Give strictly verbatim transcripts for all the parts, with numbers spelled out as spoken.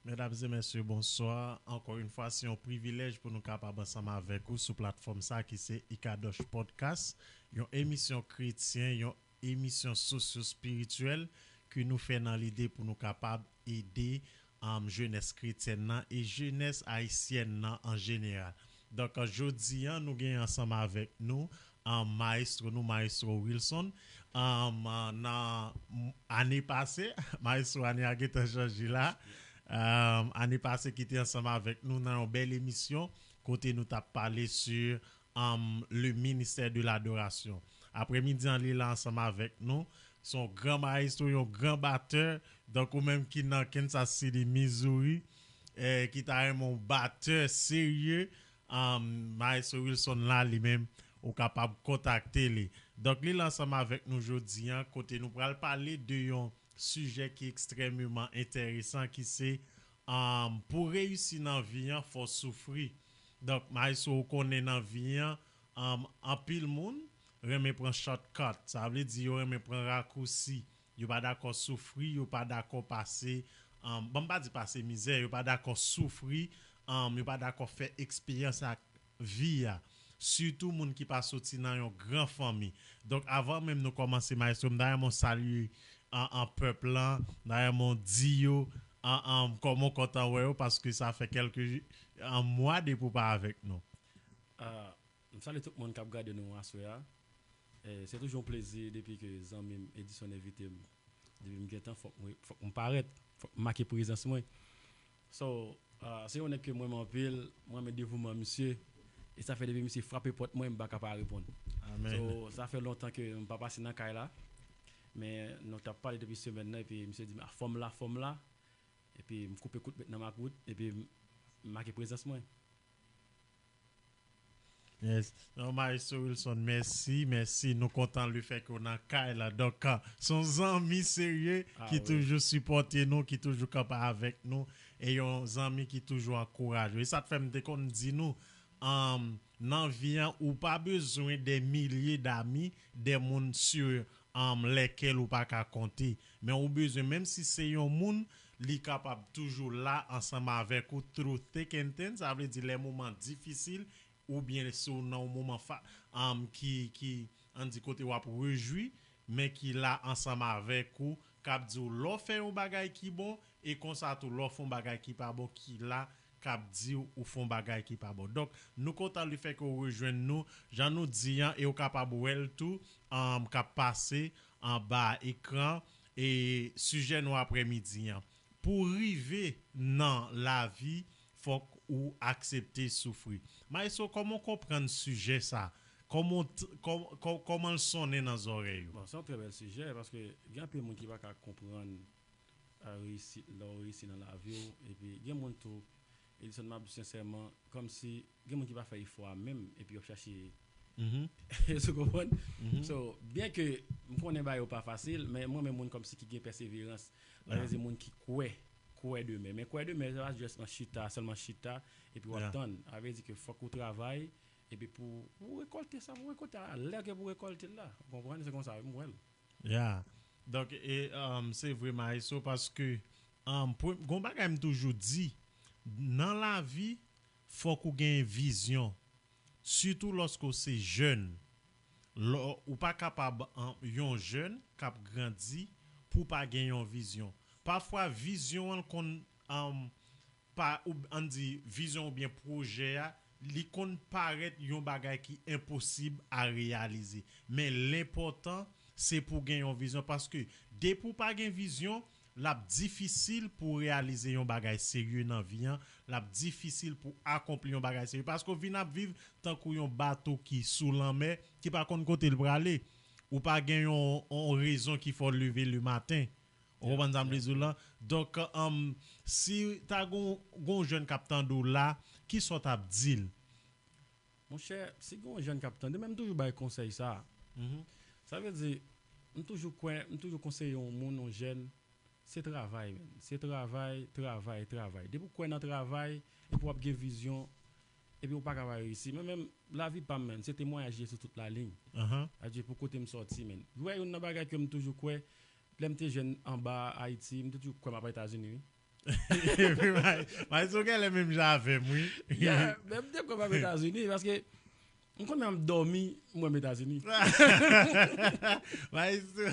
Medam e mesye, bonswa. Ankò yon fwa, se yon privilèj pou nou kapab ansanm avèk ou sou platfòm sa ki se Ikadosh Podcast, yon emisyon kretyen, yon emisyon sosyo-espirityèl ke nou fè nan lide pou nou kapab ede um, jenès kretyèn nan e jenès ayisyèn nan an jeneral. Donk, jodi a, nou gen ansanm avèk nou um, maestro nou, maestro Wilson. Um, nan ane pase, maestro ane a gentan chanje la. Um, ane pase ki te ansanm avèk nou nan yon bèl emisyon kote nou t ap pale sou um, le ministère de l'adoration. Aprèmidi an, li la ansanm avèk nou. Se yon gran maestro, yon gran batè. Donk, ou menm ki nan Kansas City, Missouri, eh, ki ta renmen yon batè serye, um, maestro Wilson la, li menm, ou kapab kontakte li. Donk, li la ansanm avèk nou jodi a, kote nou pral pale de yon sijè ki ekstrèmeman enteresan, ki se, um, pou reyisi nan vi an, fò w soufri. Donk, maestro, ou konnen nan vi an, um, anpil moun renmen pran shortcut. Sa vle di yo renmen pran rakousi. Yo pa dakò soufri, yo pa dakò pase, um, bon, m pa di pase mizè, yo pa dakò soufri, um, yo pa dakò fè eksperyans ak vi a. Sitou moun ki pa soti nan yon gran fanmi. Donk, avan menm nou kòmanse, maestro, m ta renmen w salye an, an pèp lan, m ta renmen w di yo an, an, kòman w kontan wè yo, paske sa fè kèlke an mwa depi w pa avèk nou. Ah, m salye tout moun k ap gade nou aswè a. Eh, se toujou yon plezi depi ke zanmi m Edison envite m. Depi m gentan, fòk mwen, fòk m parèt, fòk m make prezans mwen. So, ah, se yon nèg ke mwen renmen anpil, mwen renmen devouman misye. E sa fè depi misye frape pòt mwen, m pa ka pa reponn. Amèn. So, sa fè lontan ke m pa pase nan kay la. Men nou t ap pale depi semèn nan, epi misye di m, "Ah, fò m la, fò m la." Epi m koupe kout met nan makout, epi m make prezans mwen. Yes. Non, maestro Wilson, mèsi, mèsi. Nou kontan le fè ke w nan kay la. Donk, ah, se yon zanmi serye Ah, ki wi. Toujou sipòte nou, ki toujou kanpe avèk nou, e yon zanmi ki toujou ankouraje w. E sa t fè m te konn di nou, um, nan vi an, ou pa bezwen de milye dami, de moun sur um, lèkèl ou pa ka konte. Men ou bezwen, menm si se yon moun, li kapab toujou la ansanm avèk ou through thick and thin, sa vle di lè moman difisil, oubyen si w nan yon moman fa, um, ki, ki, ann di kote w ap rejwi, men ki la ansanm avèk ou, k ap di w lè w fè yon bagay ki bon, e konsa tou lè w fè yon bagay ki pa bon, ki la, k ap di w ou fè yon bagay ki pa bon. Donk, nou kontan le fè ke w rejwenn nou, jan nou di an, e w kapab wè l tou, um, k ap pase anba ekran, e sijè nou aprèmidi an. Pou w rive nan lavi, fòk ou aksepte soufri. Maestro, kòman w konprann sijè sa? Kòman w t-, kò-, kò-, kòman l sonnen nan zòrèy ou? Bon, se yon trè bèl sijè, paske gen anpil moun ki pa ka konprann, ah, reyisit, lè w reyisi nan lavi w, epi gen moun tou, Edison, m ap di sensèman, kòmsi gen moun ki pa fè efò a menm, epi y ap chache, Mhm. Èske w konprann? Mhm. So, byen ke m konnen bagay yo pa fasil, men mwen menm moun kòmsi ki gen pèseverans, sa vle di moun ki kwè, kwè demen. Men kwè demen, se pa just nan chita, sèlman chita, epi w ap Yeah. tann. Sa vle di ke fòk ou travay, epi pou, pou w rekòlte sa, pou w rekòlte a lè ke pou w rekòlte l la. Ou konprann? Se konsa m wè l. Ya. Donk, e, um, se vre, maestro, paske, um, pou, gon bagay m toujou di, nan lavi, fòk ou gen vizyon. Sitou lòske w se jèn. Lò, ou pa kapab, um, yon jèn k ap grandi pou w pa gen yon vizyon. Pafwa, vizyon an konn, um, pa, ou, ann di, vizyon oubyen pwojè a, li konn parèt yon bagay ki enposib a reyalize. Men lenpòtan, se pou gen yon vizyon, paske depi w pa gen vizyon, l ap difisil pou w reyalize yon bagay serye nan vi an, l ap difisil pou w akonpli yon bagay serye, paske w vin ap viv tankou yon bato ki sou lanmè, ki pa konn kote l prale. Ou pa gen yon, yon rezon ki fè w leve lematen. Ou konprann sa m vle di w lan? Donk, um, si ta gon, gon jèn k ap tande w la, kisa w t ap di l? Monchè, si gen yon jèn k ap tande, men m toujou bay konsèy sa. Sa vle di, m toujou kwè, m toujou konseye yon moun, yon jèn, se travay, men. Se travay, travay, travay. Depi w kwè nan travay, epi w ap gen vizyon, epi w pa ka pa reyisi. Men menm, lavi pa m, men, se temwayaj ye sou tout laliny. Adye pou kote m sòti, men. Ou wè, youn nan bagay ke m toujou kwè, lè m te jèn anba Ayiti, m te toujou kwè m ap Etazini, wi. Epi, May- Maestro genlè menm jan avè m, wi. Yeah, men m te kwè m ap Etazini, paske m konnen m dòmi, mwen m Etazini. Maestro,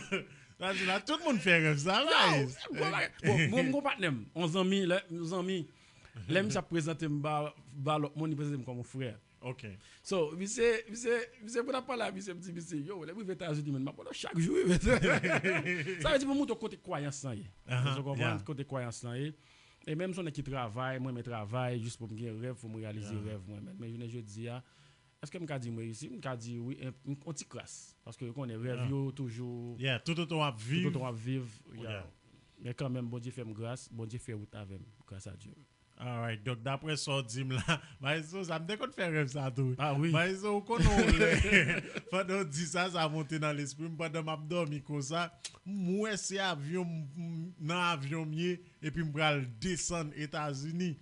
Maestro, la, tout moun fè rèv sa, Maestro. Bon, mwen, m gon patnè m, yon zanmi, lè, yon zanmi, lè misye ap prezante m ba, ba lòt moun, li prezante m kòm yon frè. Ok. So, misye, misye, misye pou n ap pale a misye, m di misye, yo, lè m rive Etazini, men, m ap wè w chak jou, wi, men. Sa vle di pou m montre w kote kwayans lan ye. Ahan, so, konprann, yeah, kote kwayans lan ye. E menm si w nèg ki travay, mwen renmen travay, jis pou m gen rèv, pou m reyalize, yeah, rèv mwen, men. Men jounen jodi a, èske m ka di m reyisi? M ka di wi, en, yon ti kras. Paske w konnen, rèv, yeah, yo toujou, yeah, toutotan w ap viv. Toutotan w ap viv, yeah. Yeah. Men kanmenm, Bondye fè m gras, Bondye fè wout avè m, gras a Dye. Alright, donk daprè sa w di m la, Maestro, sa m te konn fè rèv sa tou. Ah wi. Maestro, ou konnen w lè, pandan w di sa, sa monte nan lespri m, pandan m ap dòmi konsa, m wè se avyon, m- m- nan avyon m ye, epi m pral desann Etazini.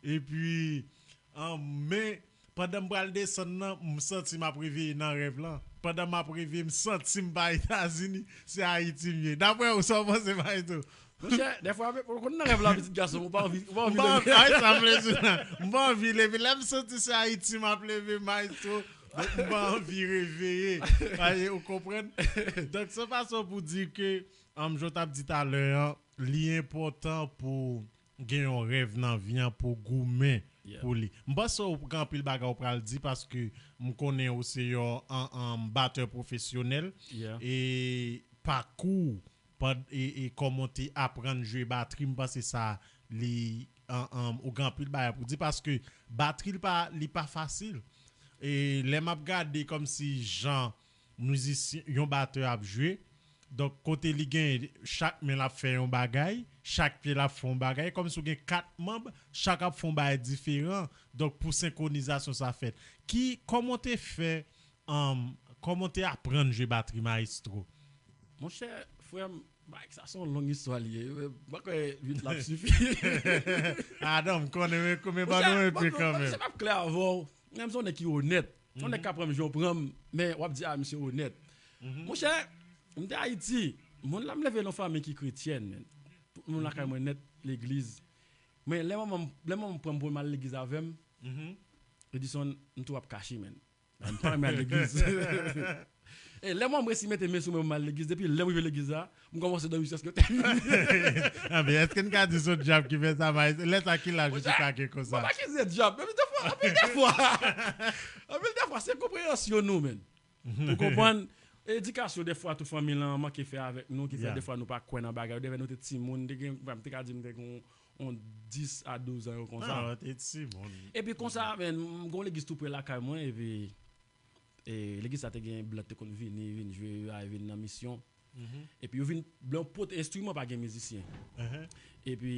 Epi, an, men, pandan m pral desann nan, m santi m ap reveye nan rèv lan. Pandan m ap reveye, m santi m pa Etazini, se Ayiti m ye. Daprè ou, sa w panse, Maestro? Monchè, dèfwa, ou konn nan rèv la, pitit gason, ou pa anvi, ou pa anvi leve. Ay, sa m vle di la. M pa anvi leve. Lè m santi se Ayiti m ap leve, Maestro, donk m pa anvi reveye. Ay, ou konprann? Donk, se fason pou di ke, um, jan w t ap di talè an, li enpòtan pou gen yon rèv nan vi an, pou goumen, yeah, pou li. M panse w gen anpil bagay w pral di, paske m konnen ou se yon, an, an batè pwofesyonèl. Yeah. E pakou w, pand- e, e kòman w te aprann jwe batri, m panse sa li, an, an, ou gen anpil bagay pou di, paske batri li pa, li pa fasil. E lè m ap gade kòmsi jan mizisyen, yon batè ap jwe, donk kote li gen chak men l ap fè yon bagay, chak pye l ap fè yon bagay, kòmsi w gen kat manm, chak ap fè yon bagay diferan. Donk pou senkronizasyon sa fèt. Ki, kòman w te fè, um, kòman w te aprann jwe batri, Maestro? Monchè, frè m, bagay sa se yon long istwa li ye. M pa kwè uit la ap sifi. Ah non, m konnen, men, men ban nou enpe kanmenm. Monchè, m ap klè avè w. Menm se yon nèg ki onèt. Yon nèg k ap pran m jan w pran m, men w ap di, "Ah, misye onèt." Monchè, m te Ayiti. Moun la, m leve nan fanmi ki kretyèn, men. Tout moun lakay mwen nèt, legliz. Men lè manman m, lè manman m pran m pou m al legliz avè m, Edison, m tou ap kache, men. M pa renmen al legliz. E lè mwen resi mete men sou mwen pou m al legliz, depi lè m rive legliz la, m kòmanse dòmi jiskaske yo tèmine. Ah, men èske n ka di se dyab ki fè sa, Maestro? Lè sa ki laj ou te ka gen konsa? Mwen pa akize dyab, men dèfwa, anpil dèfwa, anpil dèfwa, se konpreyansyon nou, men. Ou konprann? Edikasyon, dèfwa, tout fanmi lan manke fè avèk nou, ki fè dèfwa nou pa kwè nan bagay yo. Depi nou te timoun, te gen, m te ka di m te gen yon dis a douz an yo konsa. Ah, te timoun. Epi konsa, men, m gon legliz tou pre lakay mwen, epi e, legliz sa te gen blan te konn vini, vin jwe, yo a vin nan misyon. Epi yo vin, blan pote enstriman, pa gen mizisyen. Epi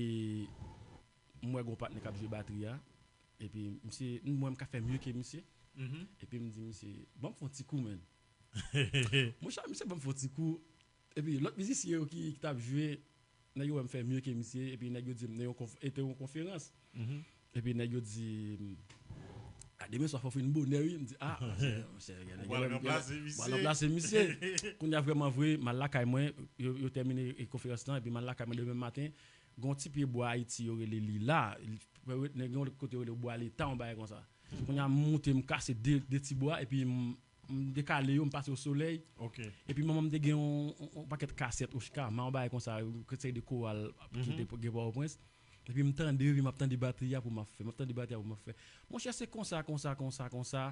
m wè gon patnè k ap jwe batri a. Epi misye, m wè m ka fè mye ke misye. Epi m di misye, "Ban m fè yon ti kou, men." Monchè, misye ban m fè yon ti kou. Epi lòt mizisyen yo ki, ki t ap jwe, nèg yo wè m fè mye ke misye, epi nèg yo di m nan yon konf- e te yon konferans. Epi nèg yo di m, "A, demen swa fò w fin bonè, wi." M di, "A, monchè, monchè, gen nèg yo wè m, gen nèg, m pral ranplase misye." Kounye a, vrèman vre, m al lakay mwen, yo, yo tèmine, e, konferans lan, epi m al lakay mwen demen maten, gen yon ti pye bwa Ayiti, yo rele lila, nèg gen yon kote yo rele bwa leta, yon bagay konsa. Kounye a, m moute, m kase de, de ti bwa, epi m, m dekale yo, m pase o solèy. Epi manman m te gen yon, yon, yon pakèt kasèt Oshkama, yon bagay konsa, yon seri de koral ki te gen Pòtoprens. Epi m tande, epi m ap tande batri a pou m ap fè, m ap tande batri a pou m ap fè. Monchè, se konsa, konsa, konsa, konsa,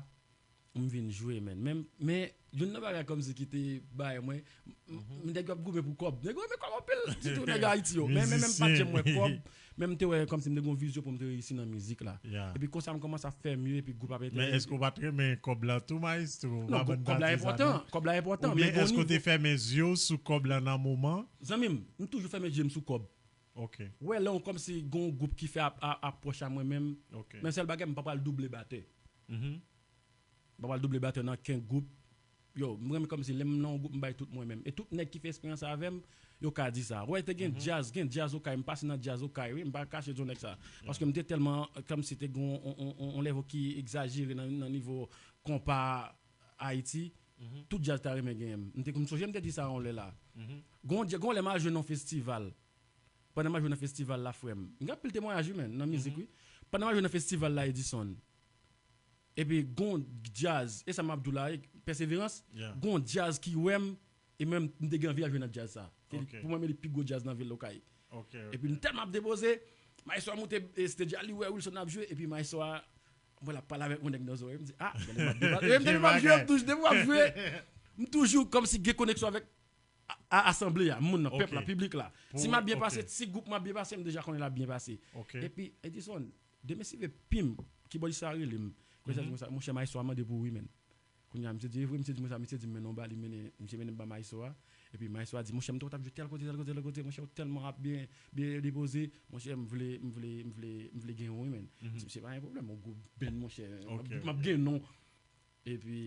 m vin jwe, men. Men, men, youn nan bagay kòmsi ki te bay mwen, m- m- nèg yo ap goumen pou kòb. Nèg yo renmen kòb anpil, sitou nèg Ayiti yo. Men, men, men m pa t janm wè kòb. Men m te wè kòmsi m te gen yon vizyon pou m te reyisi nan mizik la. Epi konsa m kòmanse ap fè mye, epi gwoup ap enterese. Men èske w pa t renmen kòb la tou, Maestro? Non, kòb la enpòtan. Kòb la enpòtan, men gon nivo. Oubyen èske w te fèmen zye w sou kòb la nan moman? Zanmi m, m toujou fèmen zye m sou kòb. Ou wè, lè w kòmsi gon gwoup ki fè ap- a- apwòch a mwen menm, men sèl bagay, m pa pral double batè. M pa pral double batè nan kenn gwoup. Yo, m renmen kòmsi lè m nan yon gwoup, m bay tout mwen menm. E tout nèg ki fè eksperyans avè m, yo ka di sa. Ou wè, te gen djaz, gen djaz Okay, m pase nan djaz Okay, wi, m pa kache di w nèg sa. Paske m te tèlman, kòmsi te gen yon, yon, yon, yon level ki egzajere nan, nan nivo konpa Ayiti, tout djaz ta renmen genyen m. M te, m sonje m te di sa yon lè la. Gon dja- gon lè m al jwe nan yon festival. Pandan m ap jwe nan festival la, frè m. M gen anpil temwayaj, wi, men, nan mizik, wi. Pandan m ap jwe nan festival la, Edison. Epi, gon djaz, e sa m ap di w la, e Pèseverans, Yeah. gon djaz ki wè m, e menm m te gen anvi al jwe nan djaz sa. Se li- Ok. Pou mwen, men li pi gwo djaz nan vil Okay. Ok, ok. Epi, m tèlman ap depoze, maestro a moute e, stage a, li wè Wilson ap jwe, epi maestro a, mwen la pale avèk yon nèg nan zòrèy, m di, ah, gade m ap depa-, e m te m ap jwe, m toujou, depi m ap jwe, m toujou kòmsi gen koneksyon avèk a, a, asanble a, moun nan, pèp la, Ok. Piblik la. Si Pou- m ap byen ok. pase, si gwoup m ap byen pase, m deja konnen l ap byen pase. Ok. Epi, Edison, demen si vle pim, kibòdis sa rele m. Konsa, di konsa, monchè, maestro a mande pou ou wi, men. Kounye a, misye di, e vre, misye di konsa, misye di m mennen yon ba, li mennen, misye mennen m ba maestro a. Epi maestro a di, monchè, m te wè w t ap jwe tèl kote, tèl kote, tèl kote, monchè, ou tèlman ap byen, byen depoze, monchè, m vle, m vle, m vle, m vle gen yon wi, men. M di, misye, pa gen pwoblèm, yon gwoup band, monchè, m ap- Ok, m ap ok. gen non. Epi,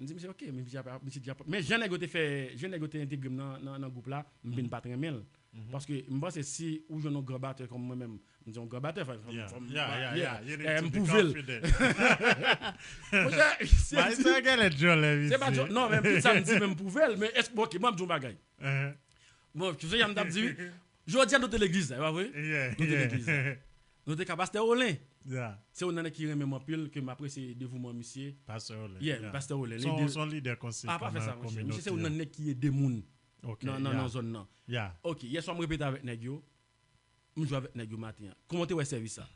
m di, misye, ok, men misye ap- misye di ap- men jan nèg yo te fè, jan nèg yo te entegre m nan, nan, nan gwoup la, m vin pa t renmen l. Paske m panse si ou jwenn yon gran batè kòm mwen menm, m di yon gran batè, fò, fò, Yeah. fò m- Yeah, yeah, yeah, yeah. You need eh, to m be pwouve l. confident. Monchè, se Maestro gen lè djòlè, se pa mesye. djòl, non, men tout sa m di, men m pwouve l, men èske, bon, ok, mwen m di yon bagay. Uh-huh. Bon, se jan m t ap di, wi. Jodi a nou te legliz la, e pa vre? Yeah, Nou te yeah. Legliz la. Nou te ka pastè Olen. Yeah. Se yon nan nèg ki renmen m anpil, ke m apresye devouman misye. Pastè Olen. Yeah, pastè Olen. Son, Li de- son lidè konsekan Ah, pa fè sa, nan monchè. Misye se kominote yon a. Nan nèg ki ede moun Ok, nan, nan, yeah. Nan zòn nan. Yeah. Ok, yè swa m repete avèk nèg yo, m jwe avèk nèg yo maten an. Kòman w te wè sèvis sa?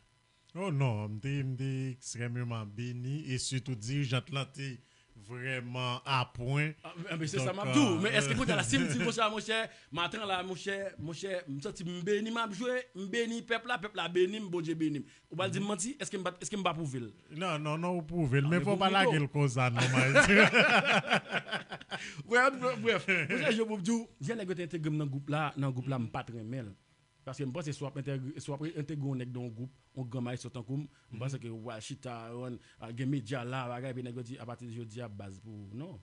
Oh non, m te, m te ekstrèmeman beni e sitou dirijant lan te vrèman apwen. Ah, men se sa m ap Donk, di w. euh, Men èske kounye a la, si m di konsa, monchè, maten la, monchè, monchè, m santi m beni, m ap jwe, m beni pèp la, pèp la beni m, Bondye beni m. Ou pral di m manti, èske m pa, èske m pa pwouve l? Non, non, non, ou pwouve l, Ah, men men fò pou pa m lage pwouve l konsa, non, Maestro. Bref, bref, bref. Monchè, je pou m di w, jan nèg yo te entegre m nan gwoup la, nan gwoup la, m pa t renmen l. Paske m panse si w ap entegre, si w ap entegre yon nèg nan yon gwoup, yon gran maestro tankou m, m panse ke w al chita, w al gen medya la, bagay, epi nèg yo di, apati de jodi a, baz pou ou. Non.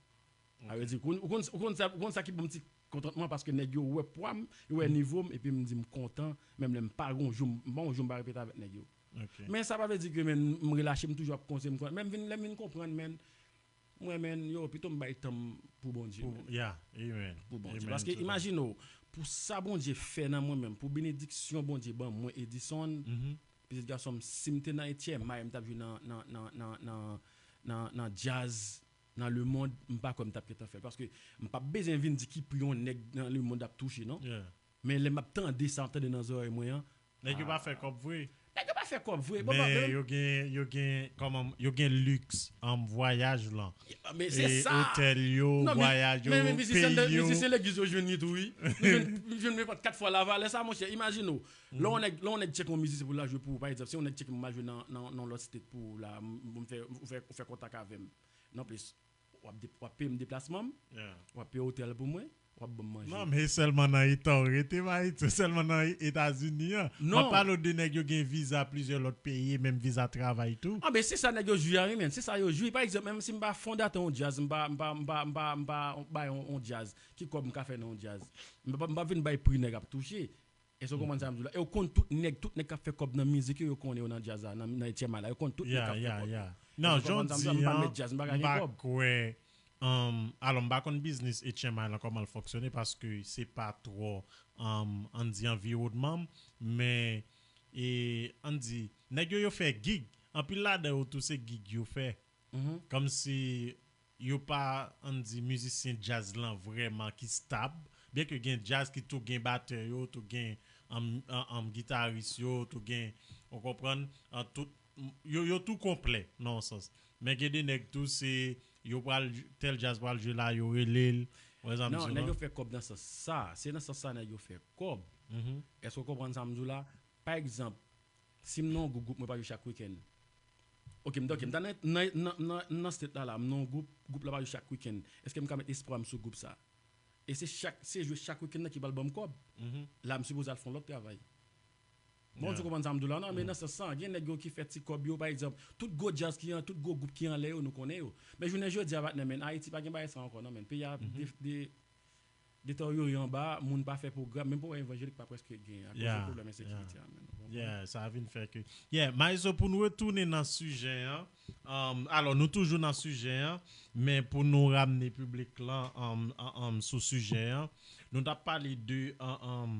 Sa vle di, ou konn, ou konn, ou konn sa, ou konn sa ki ban m ti kontantman, paske nèg yo wè pwa m, yo wè nivo m, epi m di m kontan, menm lè m pa gon jou, m pa yon jou m pa repete avèk nèg yo. Ok. Men sa pa vle di ke men m relache, m toujou ap konse, m konn, men m vin, lè m vin konprann, men mwen, men yo, pito m bay tan m pou Bondye, Pou, men. yeah, amen. Pou Bondye. Amen Paske to that. Imajine w, pou sa Bondye fè nan mwen menm, pou benediksyon Bondye ban mwen, Edison, Mhm. pitit gason m, si m te nan H M I, m t ap jwe nan, nan, nan, nan, nan, nan, nan djaz, nan lemonn, m pa kwè m t ap gentan fè l. Paske m p ap bezwen vin di ki pri yon nèg nan lemonn ap touche, non. Yeah. Men lè m ap tande sa, m ap tande nan zòrèy mwen an. Nèg yo pa fè kòb vre. Nèg yo pa fè kòb vre. Bon, Men bon, yo gen, yo gen, kòman, yo gen liks an vwayaj lan. men se E sa. Otèl yo, Non, men- vwayaj yo, men, men mizisyen de- peyi yo. Mizisyen legliz yo jwenn li tou, wi. Nou jwenn- nou jwenn nenpòt kat fwa la valè sa, monchè. Imajine w. Lè yon nèg, lè yon nèg tcheke yon mizisyen pou l al jwe pou ou, pa egzanp, se yon nèg tcheke m, m al jwe nan, nan, nan lòt state pou ou la, m, m fè, ou fè, ou fè kontak avè m. Nanplis, w ap de- w ap peye m deplasman m, Yeah. w ap peye otèl pou mwen, w ap ban m manje. Non, men sèlman nan eta w rete, Mayit, se sèlman nan Etazini an. Non. M ap pale w de nèg yo gen viza plizyè lòt peyi, menm viza travay tou. Ah, ben, se sa nèg yo jwi a, wi, men. Se sa yo jwi. Pa egzanp, menm si m pa fondatè yon djaz, m pa, m pa, m pa, m pa, m pa bay yon, yon djaz. Ki kòb m ka fè nan yon djaz? M pa, m pa vin bay pri nèg ap touche. Èske w konprann sa m di w la? E yo konn tout nèg, tout nèg k ap fè kòb nan mizik yo, yo konnen yo nan djaz la, nan, nan H M I la. Yo konn tout nèg k Yeah, ap fè yeah, kòb. yeah. Non, Èske w konprann sa m di w la? jodi M pa an, met djaz, m pa ka m gen pa kòb. kwè, um, alò, m pa konn biznis H M I lan kòman l fonksyone, paske se pa twò, um, ann di, anviwònman m, men, e, ann di, nèg yo, yo fè gig. Anpil ladan yo tou se gig yo fè. Mhm. Kòmsi yo pa, ann di, mizisyen djaz lan vrèman ki stab. Byen ke gen djaz ki tou gen batè yo, tou gen, um, um, um, gitaris yo, tou gen, ou konprann, an tout, yo, yo tou konplè, nan yon sans. Men gen de nèg tou, se, yo pral, tèl djaz pral jwe la, yo rele l. Ou wè sa m di Non, w nèg lan? Yo fè kòb nan sans sa. Se nan sans sa nèg yo fè kòb. Mhm. Èske w konprann sa m di w la? Pa egzanp, si m nan yon gwoup, gwoup mwen pa jwe chak wikenn. Ok, m, ok, m ta nan, nan, nan, nan, nan state la, la, m nan yon gwoup, gwoup la pa jwe chak wikenn. Èske m ka met espwa m sou gwoup sa? E se chak, se jwe chak wikenn nan ki pral ban m kòb. Mhm. La, m sipoze al fè yon lòt travay. Bon, Yeah. Ou konprann sa m di w la, non, men nan sans sa, gen nèg yo ki fè ti kòb yo, pa egzanp, tout gwo djaz ki an, tout gwo gwoup ki anlè yo, nou konnen yo. Men jounen jodi a, patnè, men, Ayiti pa gen bagay sa ankò, non, men. Peyi a de- de- deteryore anba, moun pa fè pwogram, menm pwogram evanjelik pa prèske gen, akoz Yeah, de pwoblèm ensekirite a, men. Ou konprann? Yeah, sa vin fè ke. Yeah, Maestro, pou nou retounen nan sijè an, um, alò, nou toujou nan sijè an, men pou nou ramne piblik lan, um, um, um, sou sijè an, nou t ap pale de, um, um,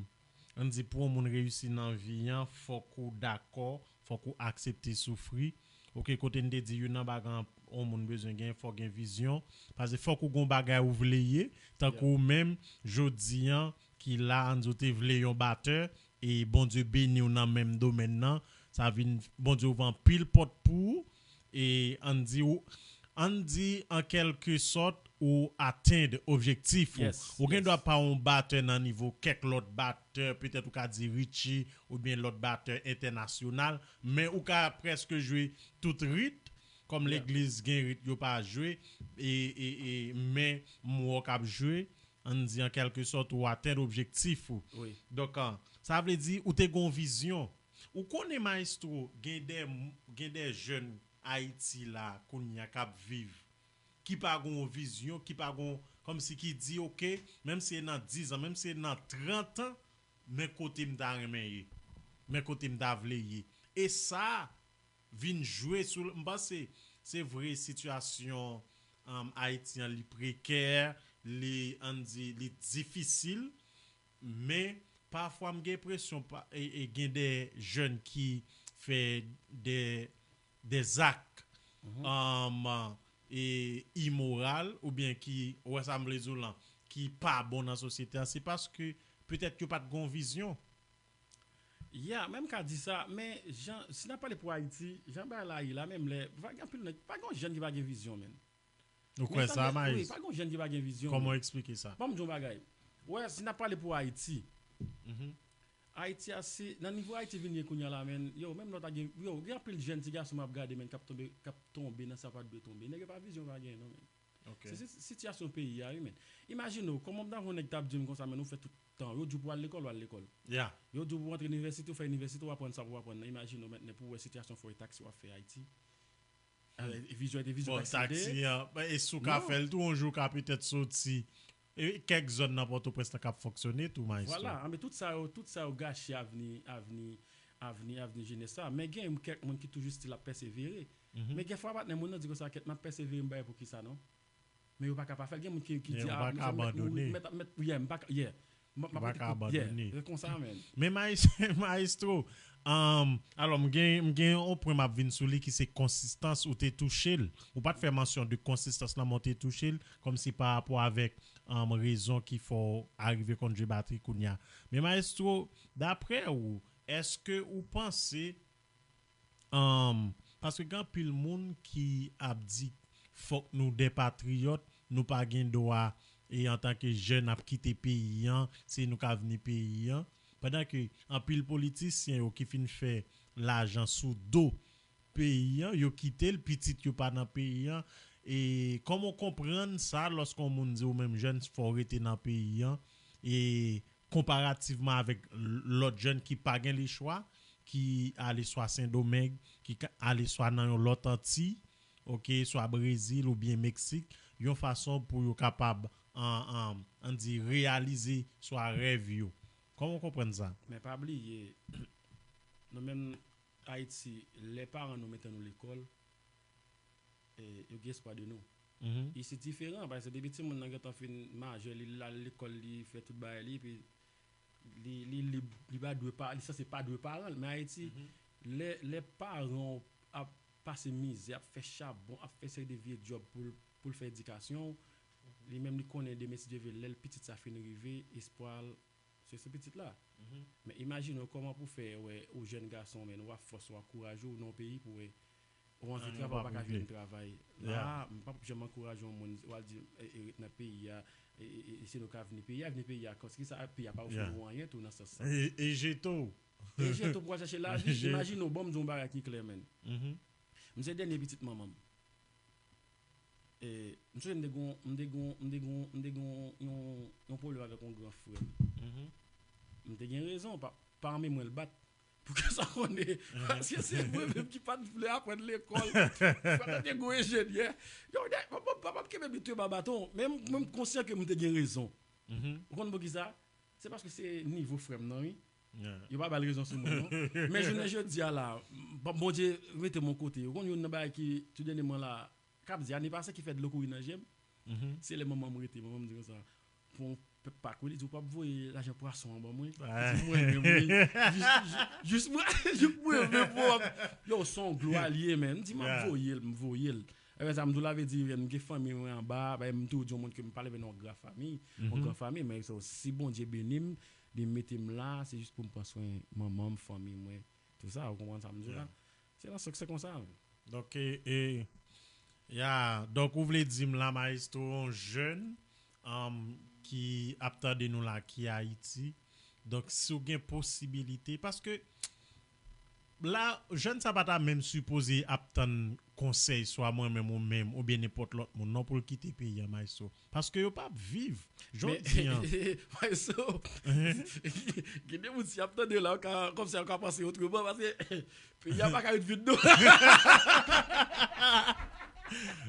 ann di pou yon moun reyisi nan vi an, fòk ou dakò, fòk ou aksepte soufri. Oke, kote n te di youn nan bagay yon moun bezwen gen, fòk gen vizyon. Paske fòk ou gen yon bagay ou vle ye, tankou ou menm, jodi an, ki la, ann di ou te vle yon batè, e Bondye beni w nan menm domèn nan, sa vin, Bondye ouvè anpil pòt pou ou, e ann di ou, ann di an kèlke sòt, ou atenn objektif ou. Ou gen dwa pa yon batè nan nivo kèk lòt batè, petèt ou ka di Richie oubyen lòt batè entènasyonal, men ou ka prèske jwe tout rit, kòm legliz gen rit yo pa jwe, e, e, e, men m wè w k ap jwe, ann di an kèlke sòt ou atenn objektif ou. Donk, an, sa vle di ou te gen yon vizyon. Ou konnen, Maestro, gen de, gen de jèn Ayiti la, kounye a, k ap viv, ki pa gen yon vizyon, ki pa gen, kòmsi ki di, oke, menm si se nan diz an, menm si se nan trant an, men kote m ta renmen ye, men kote m ta vle ye. E sa vin jwe sou, m panse, se vre, sitiyasyon, um, Ayiti an, li prekè, li, ann di, li difisil, men pafwa m gen enpresyon pa, e, e gen de jèn ki fè de, de zak, um, e imoral, oubyen ki, ou wè sa m vle di w lan, ki pa bon nan sosyete an, se paske petèt yo pa t gen yon vizyon. Ya, men m ka di sa, men jan, si n ap pale pou Ayiti, jan bagay la ye la, menm lè, pa gen anpil nèg, pa gen yon jèn ki pa gen vizyon, menn. Ou kwè sa, Maes? Wi, pa gen yon jèn ki pa gen vizyon. Kòman w eksplike sa? Ban m di w yon bagay. Wè, si n ap pale pou Ayiti, Ayiti a, se, nan nivo Ayiti vin ye kounye a la, menn, yo, menm lè w ta gen, yo, gen anpil jèn ti gason m ap gade, menn, k ap tonbe, k ap tonbe nan sa pa t dwe tonbe. Nèg yo pa vizyon, pa gen, non, menn. Se, se sitiyasyon peyi a, wi, menn. Imajine w, kòman m ta vle yon nèg t ap di m konsa, menn, ou fè tout tan, yo di w pou w al lekòl, ou al lekòl. Yo di w pou w antre inivèsite, ou fè inivèsite, ou aprann sa pou w aprann nan. Imajine w mentnan pou w wè sitiyasyon fò e taksi w ap fè Ayiti. Vizyon e te vizyon taksi de. Bon, taksi an, e si w ka fè l tou, yon jou w ka petèt soti, e kèk zòn nan Pòtoprens lan k ap fonksyone tou, Maestro. Vwala, anben tout sa yo, tout sa yo gache avni, avni, avni, avni jenès la. Men gen kèk moun ki toujou still ap pèsevere. Men gen fwa patnè moun nan di konsa, kèt, m ap pèsevere, m bay pou kisa non? Men yo pa ka pa fè l. Gen moun ki, ki di, ah, m pa ka abandone. Mèt, mèt, yeah, m pa ka, yeah. M pa ka abandone. Se konsa, menn. Men Maes-, Maestro, um, alò, m gen, m gen yon pwen m ap vin sou li ki se konsistans, ou te touche l. Ou pa t fè mansyon de konsistans lan, men w te touche l, kòmsi pa rapò avèk, um, rezon ki fè w arive konn jwe batri kounye a. Men Maestro, daprè ou, èske ou panse Um, paske gen anpil moun ki ap di, fòk nou de patriyòt, nou pa gen dwa, e antanke jèn, ap kite peyi an, se nou k avni peyi an. Pandan ke anpil politisyen yo ki fin fè lajan sou do peyi an, yo kite l, pitit yo pa nan peyi an. E kòman w konprann sa, lòske yon moun di w menm jèn, fò w rete nan peyi an? E konparativman avèk lòt jèn ki pa gen lechwa, ki ale swa Sendomeng, ki ka ale swa nan yon lòt Anti, oke, swa Brezil oubyen Meksik, yon fason pou yo kapab, an, an, ann di, reyalize swa rèv yo. Kòman w konprann sa? Men pa bliye, nou menm Ayiti, lè paran nou mete nou lekòl, e, yo gen espwa de nou. E se diferan, paske depi timoun nan gentan fin majè, li al lekòl, li fè tout bagay li, epi li, li lib, li pa dwe pa, li sanse pa dwe paran l. Men Ayiti, lè, lè paran w ap pase mizè, ap fè chabon, ap fè seri de vye djòb pou l, pou l fè edikasyon w, li menm li konnen demen, si Dye vle, lè l pitit sa fin rive, espwa l, se sou pitit la. Men imajine w kòman pou fè wè ou jèn gason, men w ap fòse, w ap ankouraje w nan yon peyi pou wè ou anvi travay, ou pa ka jwenn travay. La, m p ap janm ankouraje yon moun, w al di, e, e, ret nan peyi a, e, e, e, se nou k avni peyi a, avni peyi a, kòs ki sa, peyi a pa ofri nou anyen tou nan sans sa. E, e jete w. E jete w pou w al chache lavi. Imajine w, ban m di w yon bagay ki klè, menn. M se dènye pitit manman m. E, m sonje m te gon, m te gon, m te gon, m te gon yon, yon pwoblèm avèk yon gran frè m. M te gen rezon, pa, pa renmen mwen l bat. Pou ke sa konnen. Paske se mwen menm ki pa t vle aprann lekòl. Frè mwen te gon enjenyè. Yo, papa m kenbe m, li touye m a baton. Men m, mwen m konsyan ke m te gen rezon. Ou konn poukisa? Se paske se nivo frè m nan, wi. Yo pa ba l rezon sou mwen, non. Men jounen jodi a la, m, Bondye mete m yon kote. Ou konn youn nan bagay ki, tou dènyèman la, k ap di, ane pase ki fè dlo kouri nan je m, se lè manman m rete, manman m di konsa, pou yon, Pèp Pak wi, li di ou p ap voye lajan pwason an ban mwen. Li di mwen menm wi. Jis, jis, jis mwen, jis mwen menm pou w ap. Yo, se yon glwa li ye, men. M di m ap voye l, m voye l. Ebyen sa m di w la vle di, m gen fanmi mwen anba, ebyen m toujou di yon moun ke m pa leve nan yon gran fanmi, yon gran fanmi, men so, si Bondye beni m, li mete m la, se jis pou m pran swen manman m, fanmi mwen, tou sa, ou konprann sa m di w la? Se nan sans se konsa. Donk, e, e, ya, donk ou vle di m la, Maestro, yon jèn, um, ki ap tande nou la, ki Ayiti. Donk, si w gen posibilite, paske la, jèn sa pa ta menm sipoze ap tann konsèy, swa mwen menm ou menm, oubyen nenpòt lòt moun, non, pou l kite peyi a, Maestro. Paske yo p ap viv. Jodi an. Maestro, gen de moun si y ap tande la, yo ka, kòmsi yo ka panse otreman, paske peyi a pa ka ret vid, non.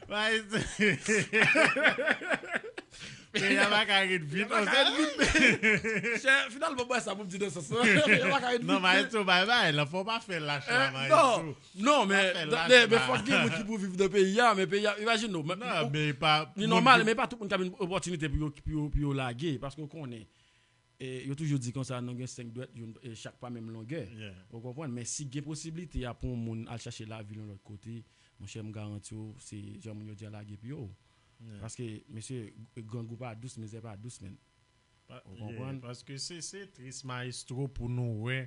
Maestro. Peyi a pa ka ret vid, konsa. Chè, finalman, mwen sa pou m di nan sans lan. Peyi a pa ka ret vid. Non, Maestro, bay bay, la, fò pa fè lach la, Maestro. Non, men, men fòk gen moun ki pou viv nan peyi a, men peyi a, imajine w, men, non, men pa, li nòmal, men pa tout moun k ap gen opòtinite pou yo, pou yo, pou yo lage, paske w konnen, e, yo toujou di konsa, nou gen senk dwèt, youn, e, chak pa menm longè. Ou konprann? Men si gen posiblite a pou yon moun al chache lavi yon lòt kote, monchè, m garanti w, se jan moun yo di a lage pye w. Paske, mesye, grangou pa dous, mizè pa dous, men. Ou konprann? Paske se, se tris, Maestro, pou nou wè,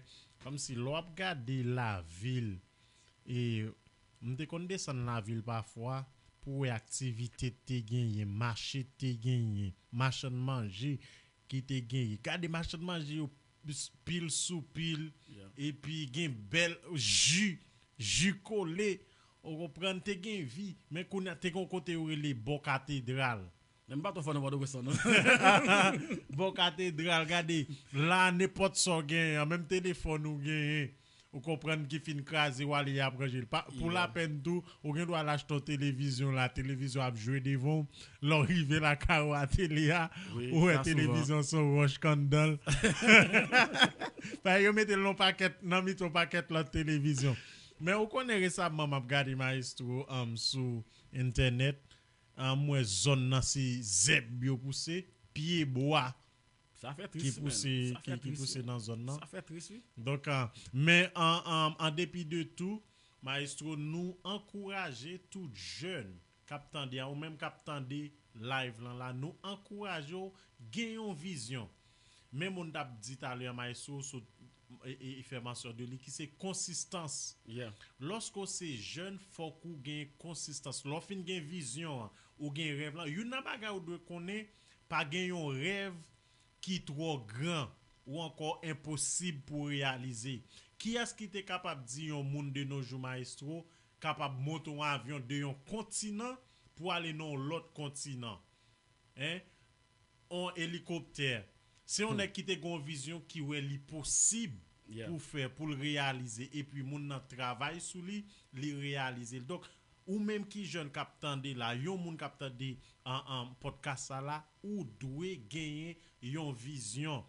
kòmsi lè w ap gade lavil, e m te konn desann lavil pafwa pou wè aktivite te genyen, mache te genyen, machann manje ki te genyen. Gade machann manje yo, pil sou pil, epi gen bèl ji, ji kole, ou konprann, te gen vi, men kounye a te gen yon kote yo rele Bò Katedral. Men m pa twò fò nan Pòtoprens lan, non. Bò Katedral, gade, la, nenpòt sa w genyen an, menm telefòn ou genyen, ou konprann, ki fin kraze, w ale y ap ranje l. Pou lapèn tou, ou gen dwa al achte yon televizyon la, televizyon ap jwe devan w. Lè w rive lakay ou a tele a, ou wè televizyon se yon wòch k anndan l. Paske yo mete l nan pakèt, nan mitan yon pakèt lòt televizyon. Men ou konnen resaman m ap gade Maestro, um, sou entènèt, um, m wè zòn nan se zèb yo pouse, pye bwa ki pouse, ki, ki pouse nan zòn nan. Sa fè tris, wi. Donk, ah, men an, an, an depi de tou, Maestro, nou ankouraje tout jèn k ap tande a, ou menm k ap tande live lan la, nou ankouraje w gen yon vizyon. Men moun t ap di talè a, Maestro, sot, e, e, e fè mansyon de li, ki se konsistans. Lòske w se jèn, fòk ou gen konsistans. Lè w fin gen vizyon an, ou gen rèv lan, youn nan bagay ou dwe konnen, pa gen yon rèv ki twò gran ou ankò enposib pou reyalize. Kiyès ki te kapab di yon moun de nos jours, Maestro, kapab monte yon avyon de yon kontinan pou ale nan yon lòt kontinan? Hein? Yon elikoptè. Se yon nèg ki te gen yon vizyon ki wè li posib pou fè, pou l reyalize. Epi moun nan travay sou li, li reyalize l. Donk, ou menm ki jèn k ap tande la, yon moun k ap tande an, an podcast sa la, ou dwe genyen yon vizyon.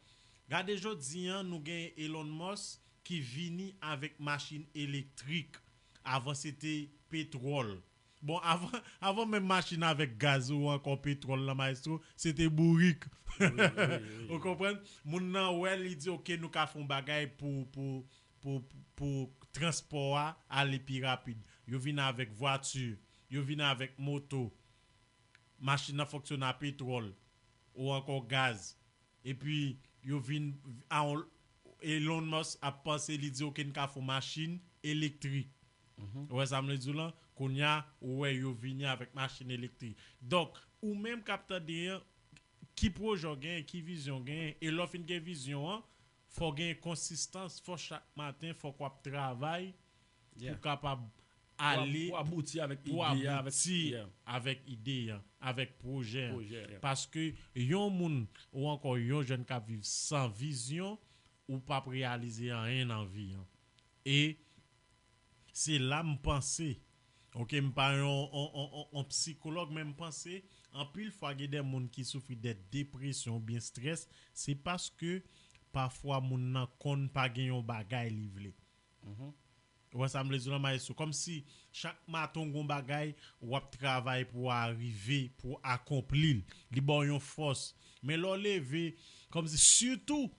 Gade jodi an, nou genyen Elon Musk ki vini avèk machin elektrik. Avan se te petwòl. Bon, avan, avan menm machin avèk gaz ou ankò petwòl lan, Maestro, se te bourik. Ou konprann? Moun nan wè, li di, "Ok, nou ka fè yon bagay pou, pou, pou, pou transpò a ale pi rapid." Yo vin avèk vwati, yo vin avèk moto. Machin nan fonksyone a petwòl ou ankò gaz. Epi yo vin a yon, Elon Musk ap panse, li di, "Ok, n ka fè yon machin elektrik." Ou wè sa m vle di w lan? Kounye a, ou wè yo vini avèk machin elektrik. Donk, ou menm k ap tande an, ki pwojè w genyen, ki vizyon w genyen? E lè w fin gen vizyon an, fò w gen konsistans, fò chak maten, fòk w ap travay pou kapab ale, pou abouti avèk ide a, avèk ide a, avèk pwojè a. Paske yon moun ou ankò yon jèn k ap viv san vizyon, ou p ap reyalize anyen nan vi an. E se la m panse, ok, m pa yon, yon, yon, yon, yon psikològ, men m panse anpil fwa gen de moun ki soufri de depresyon oubyen strès, se paske pafwa moun nan konn pa gen yon bagay li vle. Ou wè sa m vle di w lan, maestro? Kòmsi chak maten w gon bagay, w ap travay pou w arive, pou w akonpli l. Li ba w yon fòs. Men lè w leve, kòmsi, sitou,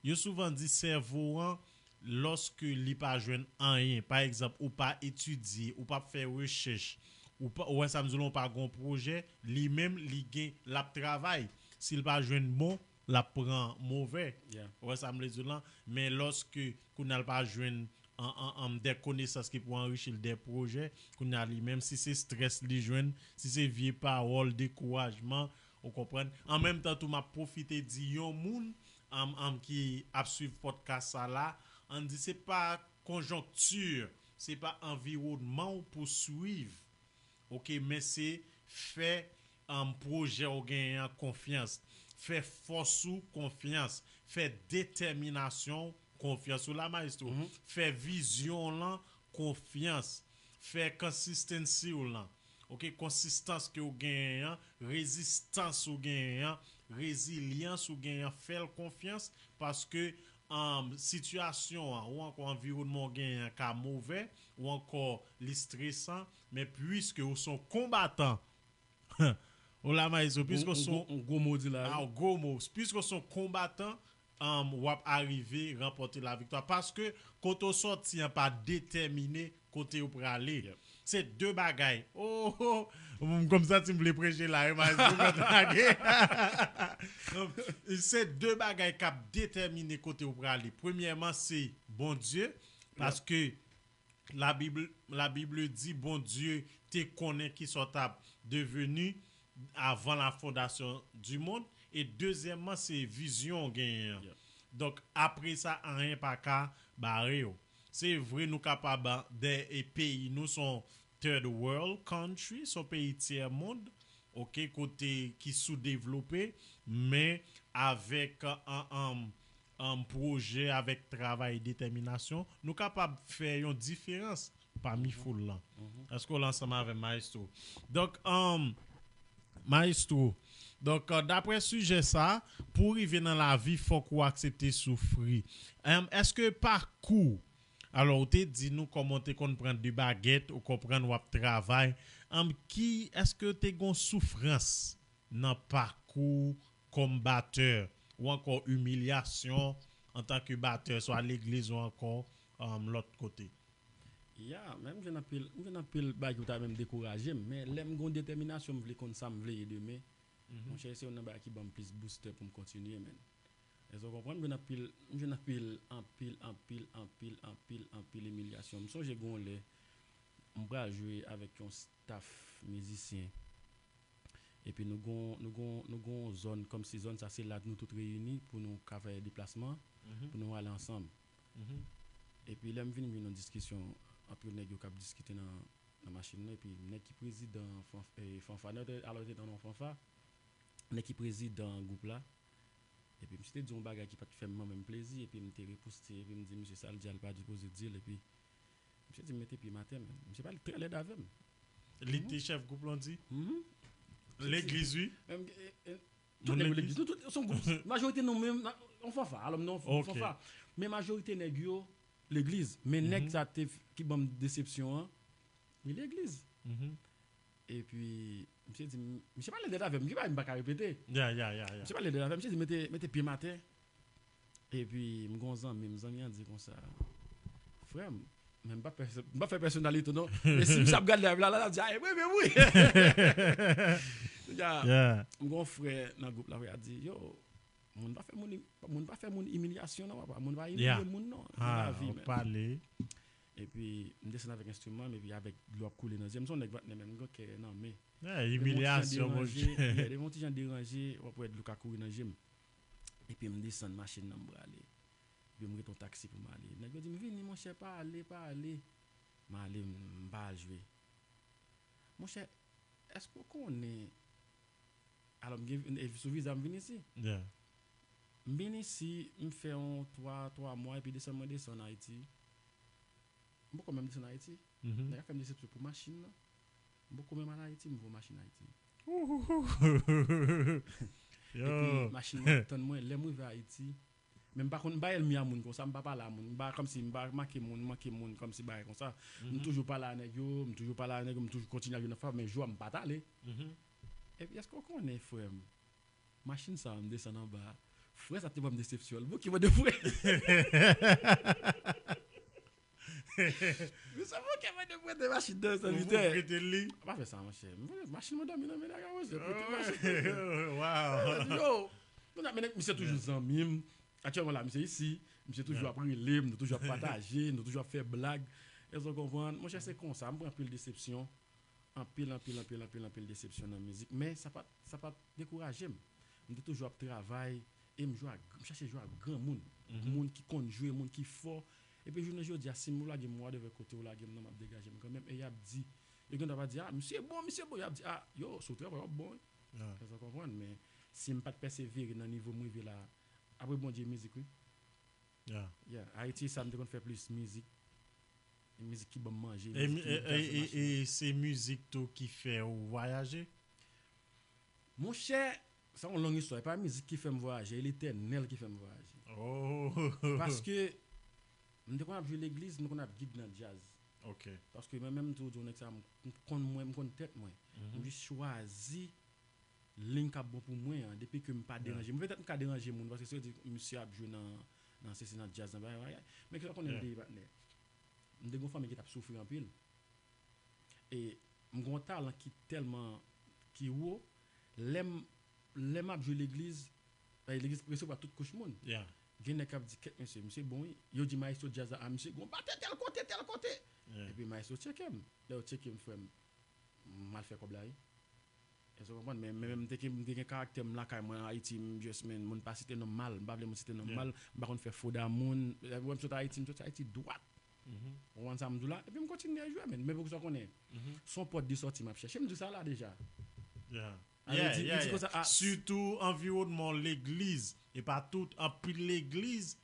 yo souvan di sèvo an, lòske li pa jwenn anyen, pa egzanp, ou pa etidye, ou pa fè rechèch, ou pa, ou wè sa m di w lan, ou pa gon pwojè, li menm, li gen, l ap travay. Si l pa jwenn bon, l ap pran movè. Ou wè sa m vle di w lan? Men lòske kounye a l pa jwenn an, an, an, de konesans ki pou anrichi l, de pwojè, kounye a li menm, si se strès li jwenn, si se vye pawòl, dekourajman, ou konprann? An menm tan tou, m ap pwofite di yon moun, an, an, ki ap swiv pòdkas sa la, ann di se pa konjonkti, se pa anviwònman w pou swiv. Oke, men se fè, um, pwojè w genyen an konfyans, fè fòs ou konfyans, fè detèminasyon w konfyans. Ou la, maestro? Fè vizyon w lan konfyans, fè consistency w lan. Oke, konsistans ke w genyen an, rezistans ou genyen an, rezilyans ou genyen an, fè l konfyans, paske, um, sitiyasyon an ou ankò anviwònman w genyen an ka movè, ou ankò li stresan, men piske ou se yon konbatan, ou la, maestro, piske ou se yon, yon gwo mo di la, a, yon gwo mo, piske ou se yon konbatan, um, w ap arive ranpòte laviktwa. Paske kote w sòti an pa detèmine kote w prale. Se de bagay. Oh, oh, m konn santi m vle preche la, wi, maestro, mwen lage. Se de bagay k ap detèmine kote w prale. Premyèman, se Bondye, paske la Bible, la Bible di Bondye te konnen kisa w t ap deveni avant la fondation du monde. E dezyèmman, se vizyon w genyen an. Donk, apre sa, anyen pa ka bare w. Se vre, nou kapab, de, e peyi nou se yon third world country, se yon peyi tyè mond, oke, kote ki soudevlope, men avèk, an, an, an, pwojè, avèk travay, detèminasyon, nou kapab fè yon diferans pami foul lan. Èske w la ansanm avè m, maestro? Donk, um, maestro, donk, uh, daprè sijè sa, pou w rive nan lavi, fòk ou aksepte soufri. Um, èske pakou, alò, ou te di nou kòman w te konn pran de bagèt, ou konprann w ap travay. Um, ki, èske te gon soufrans nan pakou w kòm batè, ou ankò imilyasyon antanke batè, swa legliz ou ankò, um, lòt kote? Ya, men m jwenn anpil, m jwenn anpil bagay ki ta menm dekouraje m, men lè m gon detèminasyon, m vle konn sa m vle ye demen, monchè, se youn nan bagay ki ban m plis booster pou m kontinye, men. Èske w konprann? M jwenn anpil, m jwenn anpil, anpil, anpil, anpil, anpil, anpil imilyasyon. M sonje gon lè, m pral jwe avèk yon staff mizisyen. Epi nou gon, nou gon, nou gon zòn, kòmsi zòn sa se la nou tout reyini pou nou ka fè deplasman, pou nou ale ansanm. Epi lè m vin, m jwenn yon diskisyon ant nèg yo k ap diskite nan, nan machin nan, epi nèg ki prezidan fanf-, eh, fanfa, nèg te, alò te nan yon fanfa, nèg ki prezidan gwoup la, epi misye te di yon bagay ki pa t fè m menm plezi, epi m te riposte, epi m di misye sa l di a, l pa dipoze di l, epi misye di m mete pye m atè, men misye pale trè lèd avè m. Li te chèf gwoup lan di? Legliz, wi. Tout nèg yo legliz. Nou tout, se yon gwoup, majorite nou menm, yon fanfa, alò m nan yon fanfa. Men majorite nèg yo, legliz. Men nèg sa te, ki ban m desepsyon an, li legliz. Epi, misye di m, misye pale lèd avè m, ki bagay m pa ka repete. Misye pale lèd avè m, misye di mete, mete pye m atè. Epi, m gon zanmi m, zanmi an di konsa, frè m, men m pa pèsè-, m pa fè pèsonalite non. Men si misye ap gade live la, la, l ap di, a, e mwen menm, wi. Kounye a, m gon frè nan gwoup la, frè a di, yo, moun pa fè moun, moun pa fè moun imilyasyon non, papa. Moun pa imilye moun non, nan lavi, men. Epi, m desann avèk enstriman m, epi avèk dlo ap koule nan zye m, m se yon nèg patnè, men m gen kè nan men. Imilyasyon, monchè. Depi yon ti jan deranje, w ap wè dlo ka kouri nan je m. Epi m desann machin nan, m prale. Epi m rete yon taksi pou m ale. Nèg yo di m, vini, monchè, pa ale, pa ale. M ale, m, m pa al jwe. Monchè, èske w konnen, alò, m gen, e, sou viza m vin isi. M vin isi, m fè yon twa, twa mwa, epi desann mwen desann Ayiti. M poko menm desann Ayiti. Nèg la fè m desepsyon pou machin nan. M poko menm al Ayiti, m voye machin Ayiti. Epi machin nan ap tann mwen, lè m rive Ayiti, Men m pa konn, m pa ènmi a moun konsa, m pa pale a moun, m pa kòmsi, m pa make moun, manke moun kòmsi bagay konsa. M toujou pale a nèg yo, m toujou pale a nèg yo, m toujou kontinye ap jwe nan fab, men jou a m pa t ale. Epi èske w konnen, frè m, machin sa a m desann anba a, frè sa te ban m desepsyon, l bouke mwen de frè. Misye bouke mwen de prete machin nan, sèvitè. Ou prete l li? Pa fè sa, monchè. Machin mwen dòmi nan men nèg la, monchè. Prete machin. Wow. Yo, nou nan men nèg, misye toujou zanmi m. Aktyèlman la, misye isi, misye toujou ap rele m, nou toujou ap pataje, nou toujou ap fè blag. Èske w konprann? Monchè, se konsa, m pran anpil desepsyon. Anpil, anpil, anpil, anpil, anpil desepsyon nan mizik. Men sa pa t, sa pa t dekouraje m. M te toujou ap travay e m jwe ak, m chache jwe ak granmoun. Moun ki konn jwe, moun ki fò. Epi jounen jodi a, si m lage m whatever kote w lage m nan, m ap degaje m kanmenm. E y ap di, yo gen dwa pa di, "Ah, misye bon, misye bon." Y ap di, "Ah, yo, si w travay, w ap bon, wi." Èske w konprann? Men si m pa t pèsevere nan nivo m rive la, apre Bondye, mizik, wi. Yeah. Yeah, Ayiti, sa m te konn fè plis, mizik. Mizik ki ban m manje, e, mizik ki e, e, e, e se mizik tou ki fè w vwayaje? Monchè, sa yon long istwa. E pa mizik ki fè m vwayaje, e Letènèl ki fè m vwayaje. Oh. Paske m te konn ap jwe legliz, m te konn ap gig nan djaz. Ok. Paske mwen menm tou, di yon nèg sa, m konn mwen, m konn tèt mwen. M jis chwazi liy k ap bon pou mwen an, depi ke m pa deranje. Petèt m ka deranje moun, paske se di misye ap jwe nan, nan sesi, nan djaz, nan bagay, bagay. Men ki sa konnen m te ye patnè. M te gen yon fanmi ki t ap soufri anpil. E m gen yon talan ki tèlman, ki wo. Lè m, lè m ap jwe legliz, e, legliz resevwa tout kouch moun. Gen nèg k ap di, "Kèt mesye, misye bon, wi." Yo di maestro djaz la, "Ah, misye gen yon batè tèl kote, tèl kote." Epi maestro tcheke m. Lè yo tcheke m, frè m, m al fè kòb la, wi. Èske w konprann? Men, men, men m te gen, m te gen karaktè m lakay mwen an Ayiti, m just, men, moun pa site non m mal, m pa vle moun site non m mal, m pa konn fè fo da moun. Lè w wè m sot Ayiti, m sot Ayiti dwat. Ou konprann sa m di w la? Epi m kontinye jwe, men, men poukisa w konnen? Se yon pòt de sòti m ap chèche, m di w sa la deja. Alò, di, di konsa, ah, sitou anviwònman legliz, e pa tout, anpil legliz,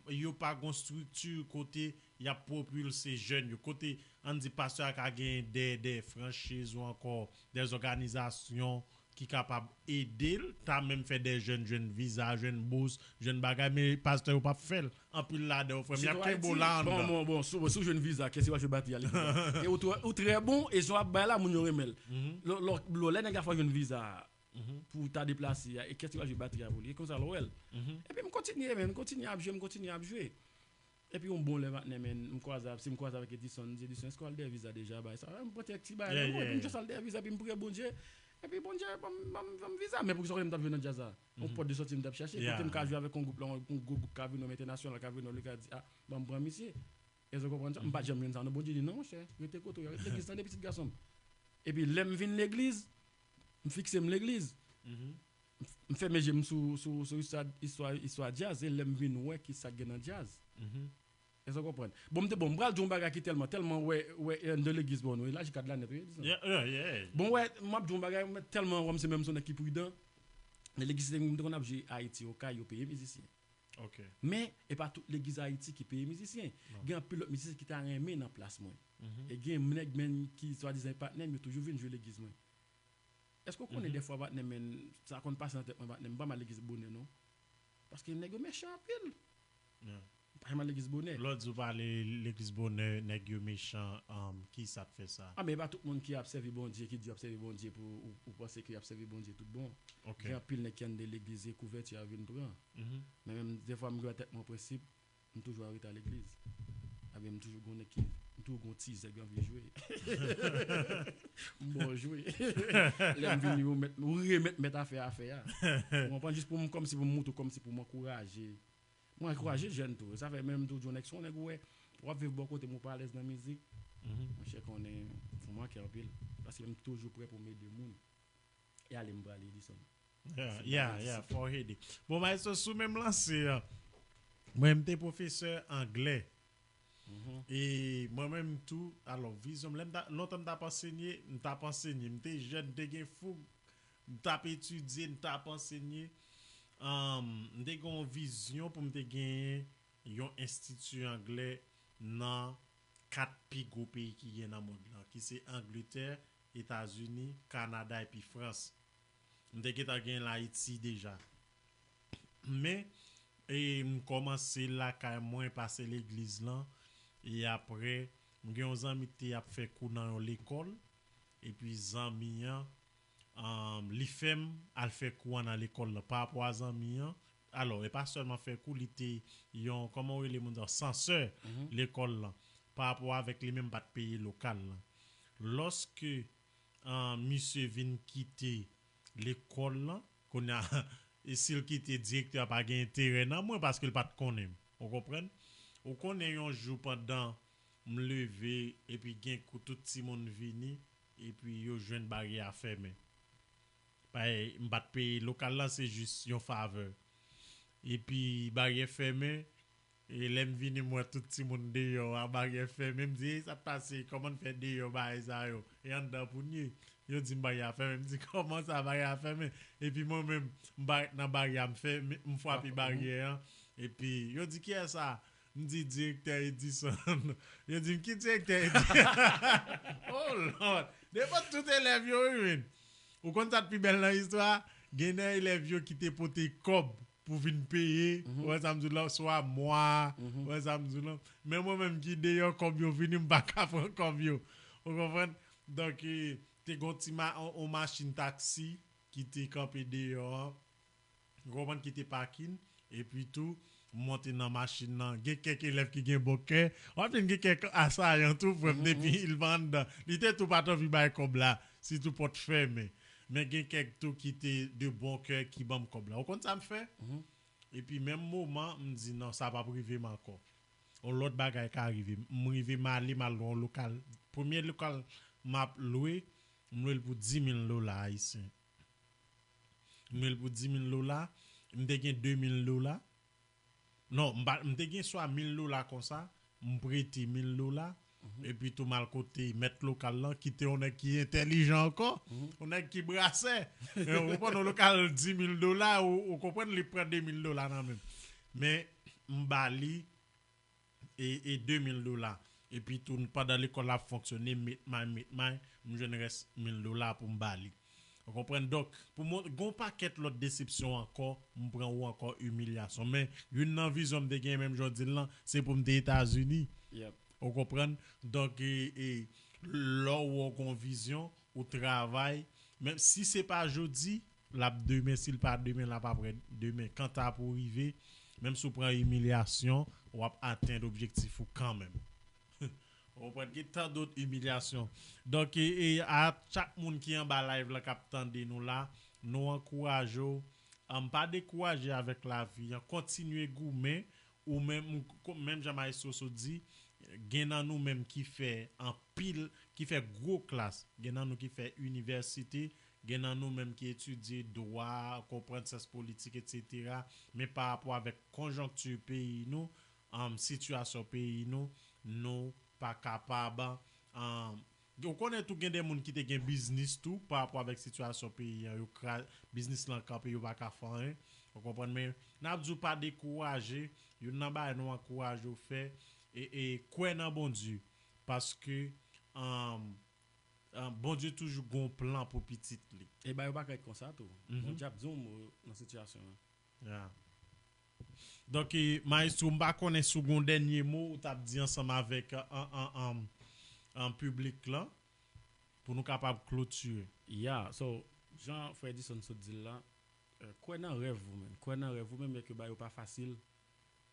yo pa gon estrikti kote y ap pwopilse jèn yo. Kote, ann di, pastè a ka gen de, de franchiz ou ankò de òganizasyon ki kapab ede l, ta menm fè de jèn jwenn viza, jwenn bous, jwenn bagay, men pastè yo p ap fè l. Anpil ladan yo, frè m, y ap kenbe w la anndan. Bon, bon, bon, si w, si w jwenn viza, kèsi w ap jwe batri a legliz la? E ou trè, ou trè bon, e jan w ap bay la, moun yo renmen l. Lò, lò, lò, lè nèg la fè w jwenn viza a, pou w ta deplase a, e kèsi w al jwe batri a pou li? E konsa l wè l. Epi m kontinye, men, m kontinye ap jwe, m kontinye ap jwe. Epi yon bon lè, patnè, men, m kwaze, si m kwaze avèk Edison, m di, "Edison, èske w al dèyè viza deja, bagay sa?" M pote ti bagay la, epi m just al dèyè viza, epi m priye Bondye. Epi Bondye ban m, ban m, ban m viza. Men poukisa w konnen m t ap jwe nan djaz la? Yon pòt de sòti m t ap chache. Kote m ka jwe avèk yon gwoup la, yon gwo gwoup k ap vin nan entènasyonal, k ap vin nan, li ka di, "Ah, ban m pran misye." Èske w konprann sa? M pa t janm jwenn sa, non, Bondye di, "Non, monchè, rete kote w, rete legliz, tande pitit gason m." Epi lè m vin legliz, m fikse m legliz. M, m fèmen je m sou, sou, sou istwa, istwa, istwa djaz, e lè m vin wè ki sa k gen nan djaz. Èske w konprann? Bon, m te, bon, m pral di yon bagay ki tèlman, tèlman wè, wè, e, anndan legliz bon, nou, e la jikad la nèt, wi, Edison. Bon, wè, m ap di yon bagay, men tèlman wè m se menm se yon nèg ki pridan. Nan legliz, m te konn ap jwe Ayiti, Okay, yo peye mizisyen. Men, e pa tout legliz Ayiti ki peye mizisyen. Gen anpil lòt mizisyen ki ta renmen nan plas mwen. E gen nèg menm ki swadizan e patnè m, yo toujou vin jwe legliz mwen. Èske w konnen dèfwa, patnè, men, sa konn pase nan tèt mwen, patnè, m pa mal legliz bonè, non. Paske nèg yo mechan anpil. M pa mal legliz bonè. Lè w di w pa ale legliz bonè, nèg yo mechan, um, ki sa k fè sa? Ah, men e pa tout moun ki ap sèvi Bondye, ki di y ap sèvi Bondye pou ou, ou panse ke y ap sèvi Bondye tout bon. Gen anpil nèg ki anndan legliz e kouvèti a vin pran. Men menm, dèfwa, m gen nan tèt mwen prensip, m toujou ap rete a legliz. Ebyen, m toujou gon nèg ki, m toujou gon ti zèg anvi jwe. M bon jwe. Lè m vini, ou mèt, ou remèt, mèt afè a, afè a. Ou konprann? Jis pou m, kòmsi pou m montre w, kòmsi pou m ankouraje. Mwen ankouraje jèn tou. Sa fè menm tou, di yon nèg, si yon nèg ou wè, w ap viv bò kote m, ou pa alèz nan mizik. Monchè, konnen, fè m manke anpil. Paske m toujou prè pou m ede moun. E ale m prale, Edison. Yeah, yeah, yeah, fò w ede. Bon, maestro, sou menm lanse an, mwen, m te pwofesè anglè. E mwen menm tou, alò, vizyon m, lè m ta, lontan m t ap ansenye, m t ap ansenye, m te jèn, m te gen foug, m t ap etidye, m t ap ansenye. Ahn, m te gen yon vizyon pou m te genyen yon enstiti anglè nan kat pi gwo peyi ki gen nan mond lan, ki se Angletè, Etazini, Kanada epi Frans. M te gentan gen Ayiti deja. Men, E m kòmanse lakay mwen, pase legliz lan. E apre, m gen yon zanmi ki te ap fè kou nan yon lekòl. Epi zanmi an, um, li fè m al fè kou an nan lekòl lan. Pa rapò a zanmi an, alò, e pa sèlman fè kou, li te yon, kòman w rele moun sa, sansè lekòl lan. Pa rapò avèk li menm, m pa t peye lokal lan. Lòske, um, misye vin kite lekòl lan, kounye a, e si l kite, direktè a pa gen enterè nan mwen paske l pa t konnen m. Ou konprann? Ou konnen yon jou pandan m leve epi gen kou tout timoun vini, epi yo jwenn baryè a fèmen. Bay, m pa t peye lokal lan, se jis yon favè. Epi baryè fèmen, e lè m vini, m wè tout timoun deyò a, baryè fèmen. M di, "Ey, sa k pase? Kòman n fè deyò bagay sa yo? E anndan pou n ye?" Yo di m baryè a fèmen. M di, "Kòman sa, baryè a fèmen?" Epi mwen menm, m pa ret nan baryè a, m fèmen, m frape baryè an. Epi yo di, "Kiyès sa?" M di, "Direktè Edison." Yo di m, "Ki direktè Edison?" Oh Lord! Devan tout elèv yo, wi, men. Ou konn sa k pi bèl nan istwa a? Gen nan elèv yo ki te pote kòb pou vin peye, ou wè sa m di w la, swa mwa, ou wè sa m di w la. Men mwen menm ki deyò, kòb yo vini, m pa ka pran kòb yo. Ou konprann? Donk, e, te gon ti ma-, on, on machin taksi ki te kanpe deyò an. Ou konprann, ki te pakin. Epi tou, m monte nan machin nan. Gen kèk elèv ki gen bon kè. W ap jwenn gen kèk asayan tou, frè m, depi l pa anndan. Li te tou pa t anvi bay kòb la, sitou pòt fèmen. Men gen kèk tou ki te de bon kè ki ban m kòb la. Ou konn sa m fè? Epi menm moman, m di, "Non, sa p ap rive m ankò." On lòt bagay ka rive m. M rive m ale, m al lwe yon lokal. Premye lokal m ap lwe, m lwe l pou dis mil dola ayisyen. M lwe l pou dis mil dola, m te gen de mil dola. Non, m pa, m te gen swa mil dola konsa, m prete mil dola, epi tou m al kote mèt lokal lan, ki te yon nèg ki entèlijan ankò, yon nèg ki brasè. Men ou konprann, yon lokal dis mil dola, ou, ou konprann, li pran de mil dola nan men m. Men, m ba li, e, e de mil dola. Epi tou, pandan lekòl la ap fonksyone, met may, met may, m jwenn rès mil dola pou m ba li. Ou konprann? Donk, pou mwen, gon pakèt lòt desepsyon ankò, m pran ou ankò imilyasyon. Men, youn nan vizyon m te genyen, menm jan w di l lan, se pou m te Etazini. Ou konprann? Donk, e, e, lè w gon vizyon, ou travay, menm si se pa jodi, l ap demen, si l pa demen, l ap apre demen. Kanta pou rive, menm si w pran imilyasyon, w ap atenn objektif ou kanmenm. Ou konprann, gen tan dòt imilyasyon. Donk, e, e, a chak moun ki anba live la k ap tande nou la, nou ankouraje w. An, pa dekouraje avèk lavi an, kontinye goumen, ou menm, ou ko-, menm jan Maestro Sot di, gen nan nou menm ki fè anpil, ki fè gwo klas, gen nan nou ki fè inivèsite, gen nan nou menm ki etidye dwa, konprann syans politik, etsetera. Men pa rapò avèk konjonkti peyi nou, um, sitiyasyon peyi nou, nou pa kapab, um, ou konnen tou gen de moun ki te gen biznis tou, pa rapò avèk sitiyasyon peyi an, yo kra-, biznis lan kanpe, yo pa ka fè anyen. Ou konprann? Men, n ap di w pa dekouraje, youn nan bagay nou ankouraje w fè, e, e kwè nan Bondye, paske, um, um, Bondye toujou gon plan pou pitit li. E bagay yo pa ka ret konsa tou. Bondye ap di yon mo nan sitiyasyon an. Ya. Donk, e, Maestro, m pa konnen si w gon dènye mo ou t ap di ansanm avèk, an, an, an, an piblik lan, pou nou kapab klotire. Ya, so, jan frè Edison sot di l la, eh, kwè nan rèv ou menm. Kwè nan rèv ou menm, byenke bagay yo pa fasil,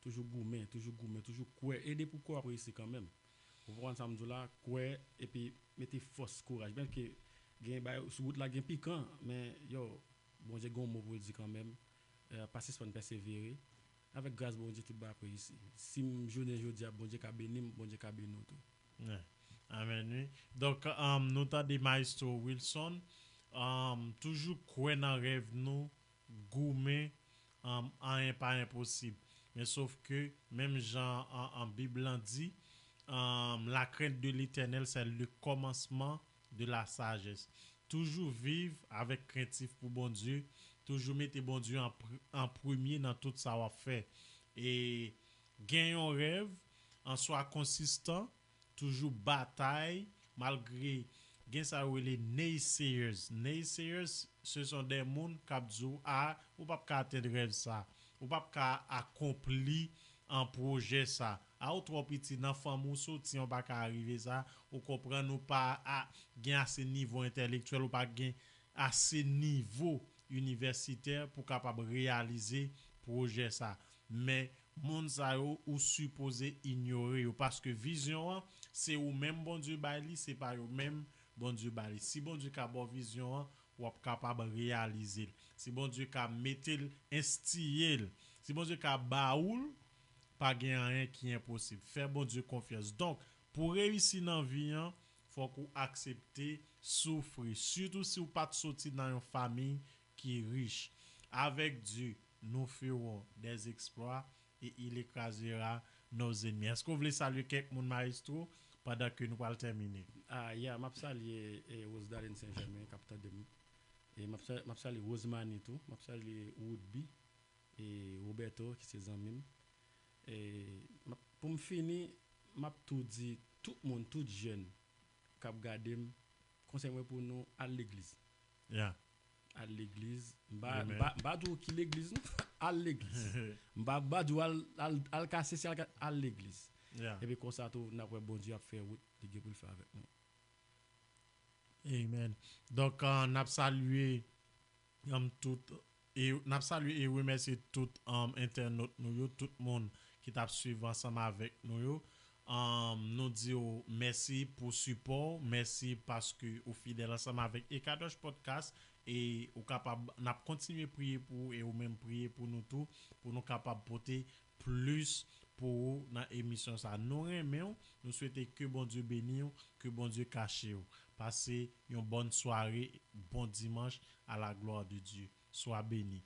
toujou goumen, toujou goumen, toujou kwè. E depi w kwè, w ap reyisi kanmenm. Ou konprann sa m di w la? Kwè, epi mete fòs, kouraj. Byenke gen bagay, sou wout la gen pikan, men, yo, Bondye gen yon mo pou l di kanmenm. Eh, pa sispann pèsevere. Avèk gras Bondye, tout bagay ap reyisi. Si m jounen jodi a, Bondye ka beni m, Bondye ka beni w tou. Yeah. Amèn, wi. Donk, um, nou tande Maestro Wilson, um, toujou kwè nan rèv nou, goumen, um, anyen pa enposib. Men sof ke, menm jan an, an Bib lan di, um, la crainte de l'Éternel, c'est le commencement de la sagesse. Toujou viv avèk krentif pou Bondye. Toujou mete Bondye an pr-, an premye nan tout sa w ap fè. E gen yon rèv, an swa konsistan, toujou batay, malgre gen sa yo rele naysayers. Naysayers, ce sont des moun k ap di w, "A, ou p ap ka atenn rèv sa." Ou p ap ka akonpli an pwojè sa. A ou twò piti, nan fanmi w soti, ou pa ka rive sa. Ou konprann, ou pa a, gen ase nivo entèlektyèl, ou pa gen ase nivo inivèsitè pou kapab reyalize pwojè sa. Men, moun sa yo, ou sipoze inyore yo, paske vizyon an, se ou menm Bondye bay li, se pa yo menm Bondye bay li. Si Bondye ka ba w vizyon an, w ap kapab reyalize l. Si Bondye ka mete l, enstiye l, si Bondye ka ba ou l, pa gen anyen ki enposib. Fè Bondye konfyans. Donk, pou reyisi nan vi an, fòk ou aksepte soufri. Sitou si w pa t soti nan yon fanmi ki rich. Avec Dieu, nous ferons des exploits et il écrasera nos ennemis. Èske w vle salye kèk moun, Maestro, pandan ke nou pral tèmine? Ah, yeah, m ap salye eh, Rosedalin Saint Germain k ap tande m. E m ap sa- m ap salye Rosemanie tou. M ap salye Woodby. E Roberto, ki se zanmi m. E m ap- pou m fini, m ap tou di tout moun, tout jèn k ap gade m, konsèy mwen pou nou, al legliz. Yeah. Al legliz. M pa- Amen. m pa m pa di w ki legliz, non. Al legliz. M pa m pa di w al, al, al kase, si al, ka- al legliz. Yeah. Epi konsa tou, n ap wè Bondye ap fè wout li gen pou l fè avèk nou. Amen. Donk, uh, n ap salye um, tout e n ap salye e remèsye tout um, entènot nou yo, tout moun ki t ap swiv ansanm avèk nou yo. Um, nou di w mèsi pou sipò w, mèsi paske ou fidèl ansanm avèk Ekadosh Podcast. E ou kapab, n ap kontinye priye pou ou e ou menm priye pou nou tou, pou nou kapab pote plis pou ou nan emisyon sa. Nou renmen w, nou swete ke Bondye beni w, ke Bondye kache w. Pase yon bòn sware, bon dimanch, à la gloire de Dieu. Swa beni.